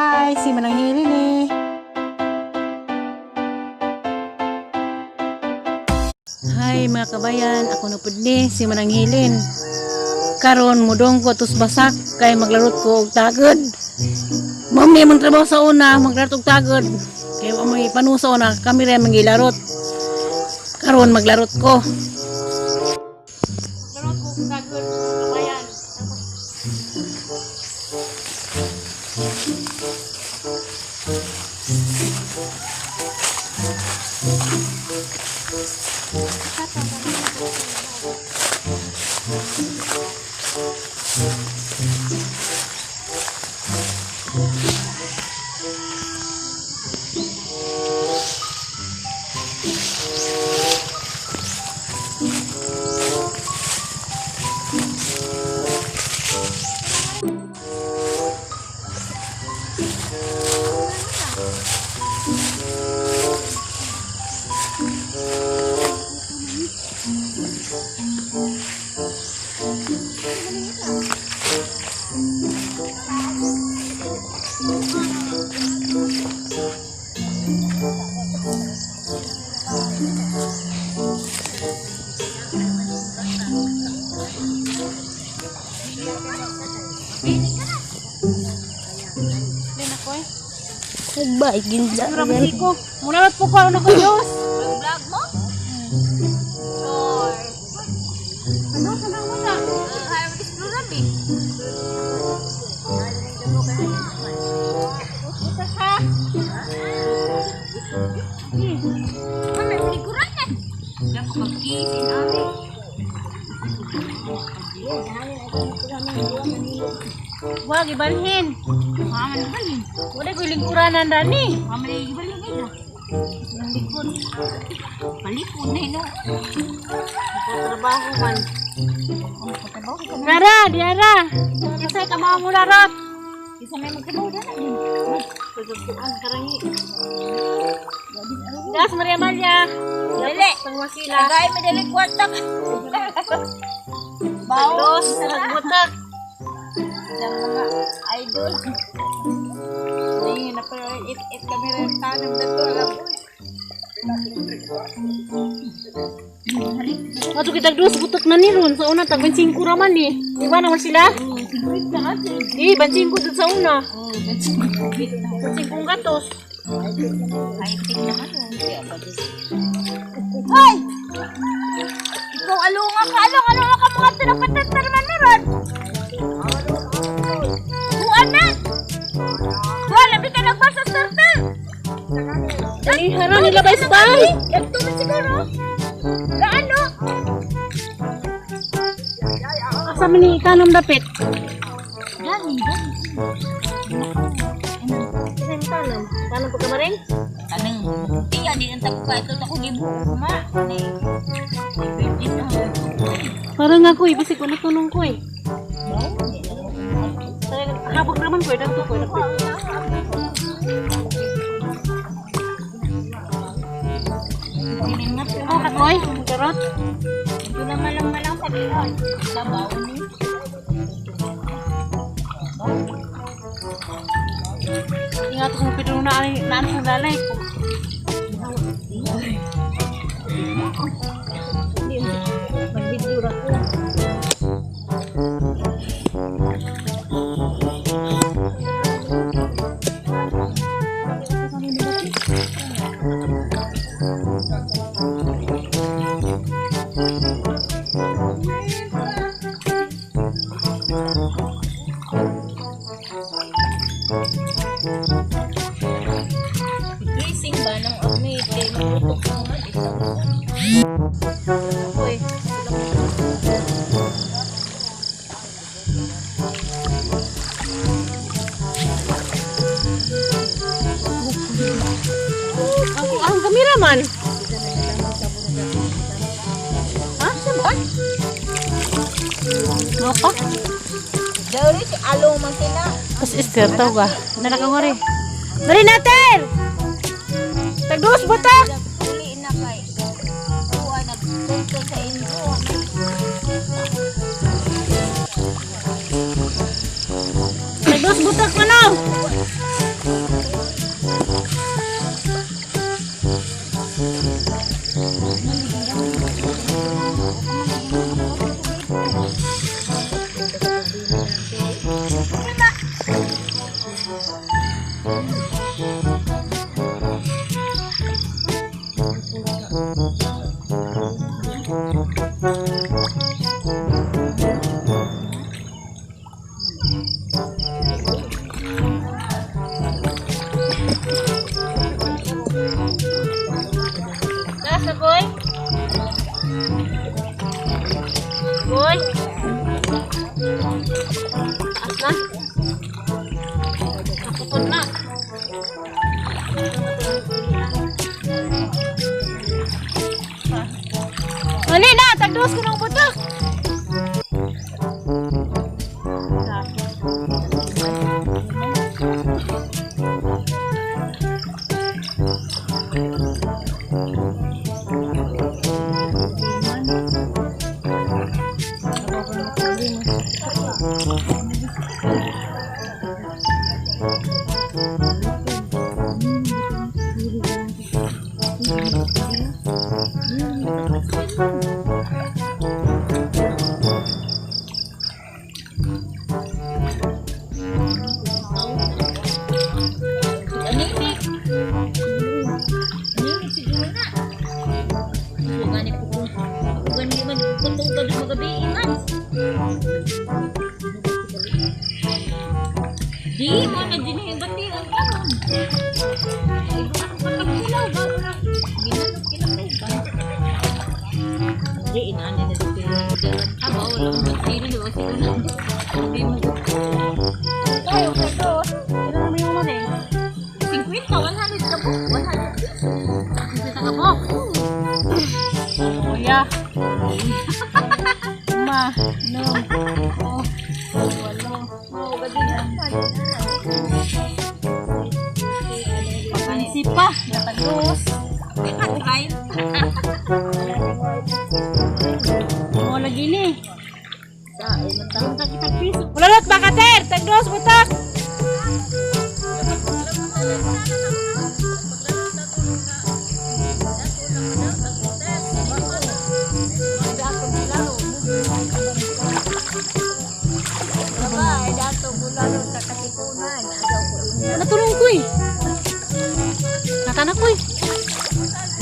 Hi, si Manang Hili ni. Hi mga kabayan, ako na pud ni si Manang Hilin. Karon mudong ko tus basak kay maglarot ko og tagod. Mao may mong trabaho sa una, maglarot og tagod. Kay wa may panusa una, kami rin mangilarot. Karon maglarot ko. Maglarot ko og tagod, kabayan. Nagbay, ginda. Mura ko. Muna po ko ano ko Diyos. Vlog mo? Sure. Ano kanang wala? Ayaw mag-explore eh. Usa ka. Mami, likuran na. Diyan ko mag-kisin, ate. Wag ibalhin. Mama, ibalhin. Wala ko lingkuranan rani. Mama, ibalhin na. Ang likod. Palipon na, no? Trabaho man. Rara, diara. Kasi ka mga mularot. Isa may magtrabaho na na. Pagkakuan karangi. Das Maria Malia. Dali. Pangwasila. Tagay, may dali kwarta. Bao. Dos, butak. Ang mga idol. Ay, napara it kami rin tanong na to. Alam mo. Ato kitag dos butak na ni ron sa una tag 25 ra man ni. Di ba naman sila? Di, 25 dun sa una. 25 gatos. Ay, tik naman. Ay! Ikaw alunga ka, alung, alunga ka mga tinapatat na naman mo ron. Buwan na! Buwan, labi ka nagbasa sa turtle! Dali haram nila ba style? Ganito na siguro. Gaano? Asa man ni ikanom dapit? Gani, gani. Asa yung tanom? Tanom pa ka maring? Tanong, tiya, di ang tagpa. Ito na kong ibu. Ma, ni. Parang ako eh, basi ko natunong ko eh. Habog naman ko eh, dagto ko eh. Dapit. Oh, kakoy, karot. Ito na malang-malang sa gihon. Sabaw ni. Ingat ko pidro na ani naan sa dalay. Mag-video ra ko. Gising ba ng ami? Kaya maglutok ko man. Ito. Uy. Ako ang kamera man. Ha? Saan? Mapa? Dari si along man sila. Pas ister tau ba? Nana ka ngori. Dali natin. Tagdos butak. Uli na kay. Kuha nagpunto sa inyo. Tagdos butak man. Kaputol na. Ali na, tagdos ko ng butak. Anemic. Anemic siguro na. Ako gani ko kung ako gani magkuntong gabi magabi man. Di mo na din yung bati ang karon. Iba ba na ginanap kinatay. Di inani na dito yung aba wala akong batiri di ba siguro. Di mo. Tayo, tagdos. Kailan naman yung una eh? 50, 100 ka po. 100. 50 ka po. Kuya. Ma, no. Oh, walo. Oo, gadi na. Pansi pa, natagdos. Try. Mo lagi ni. Ulalot ba ka, ter? Tagdos, butak! Bye, dato bulalo sa Katipunan. Agaw ko inyo. Natulong ko eh. Natanak ko eh.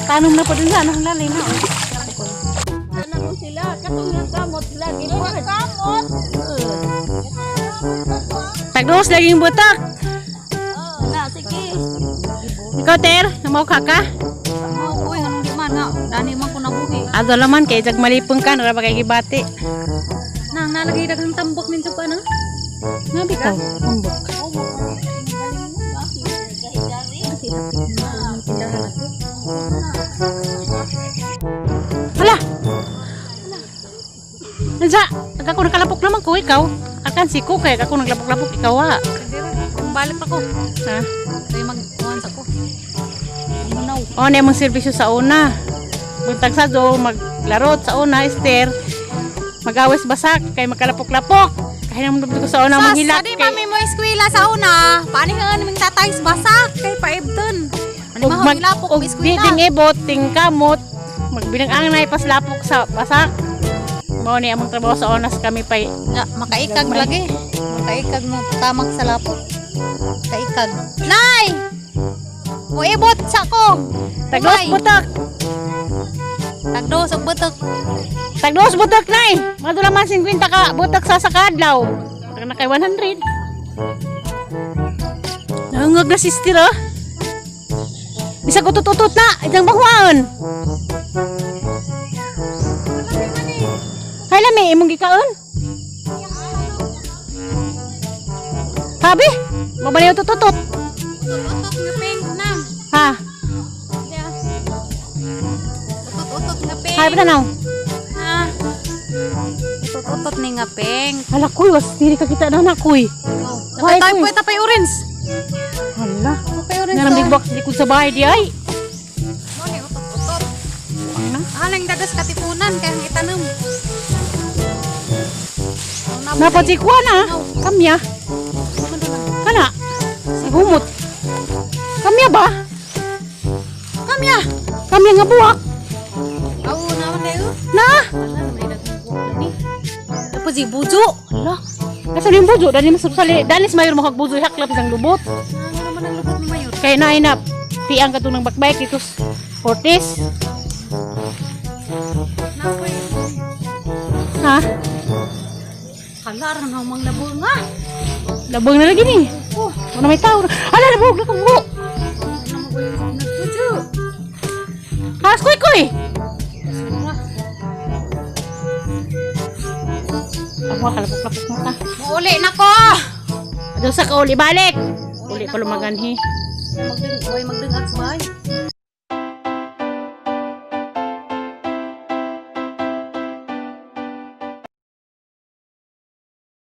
Tanong na pa dun sa anong lalay na. Oh. Sana mo sila katong nga kamot sila ginuhat. Kamot. Tagdos lagi yung butak. Oh, na sige. Ikaw, ter, namaw ka ka? Mo uy hanong di man nga dani man ko nabuhi. Ato laman, kay jag malipong ka, naraba kay gibati. Nang nalagay daghang tambok minto pa na. Nga bitaw, tambok. Hala! Nansa, ako nakalapok naman ko, ikaw. Akan si ko, kaya ako naglapok-lapok, ikaw ah. Kung balik ako, Ha? tayo magkuhan sa ko. Munaw. O, na mong serbisyo sa una. Buntag sa do, maglarot sa una, Esther. Magawes basak, kay makalapok-lapok. Kaya naman ko sa una, manghilak. Sa di mami mo eskwela sa una, paano nga naming tatay sa basak kay paibton. Ano Og ma mag, hilapok og mo di eskwela. ting ibot, ting kamot, magbilang ang paslapok sa basak. Mao ni among trabaho sa onas kami pay Na, makaikag lagi. Makaikag mo tamak sa lapok. Kaikag. Nay! Mo ibot sa ko. Tagdos Umay. butak. Tagdos og butok. Tagdos butak nay. Madula man 50 ka butak sa sakadlaw. Tag na kay 100. Nahungag na sister oh. Bisag utot-utot na, itang bangwaon. Hay lami imong gikaon. Habi, mabaliw utot-utot. Utot-utot nga pink na. Ha, Utot-utot nga pink. hay ba tanaw? Ha. Utot-utot ni nga pink. Hala kuy, was diri ka kita na na kuy. Napay Why, tayo kuy? po tapay orange. Hala. Tapay orange. Nga big box likod sa bahay di ay. Mo ni utot-utot. Ano? Alang dadas katipunan kay ang itanom. Napatikuan na. Kamya. Kana. Sa humot. Kamya ba? Kamya. Kamya nga buwak. Aw naman dayo. Na. Tapos si bujo. Hala. Asa yung bujo? Dani mas sali. Dani mayor mo kag bujo haklap isang lubot. Ano naman ang lubot ni Mayor? Kay na ina piang katong ng bakbike dito Fortis. Napoy. Ha? Hala ra nang mang labong ah. Labong na lagi ni. Oh, Wala may tao. Hala labog na kong buo. ano mo nagbujo? Halas kuy kuy. Ako kalapok-lapok mo ta. Muuli na ko. Ato sa kauli balik. Uli pa lumaganhi. Magdung, magdungag bay.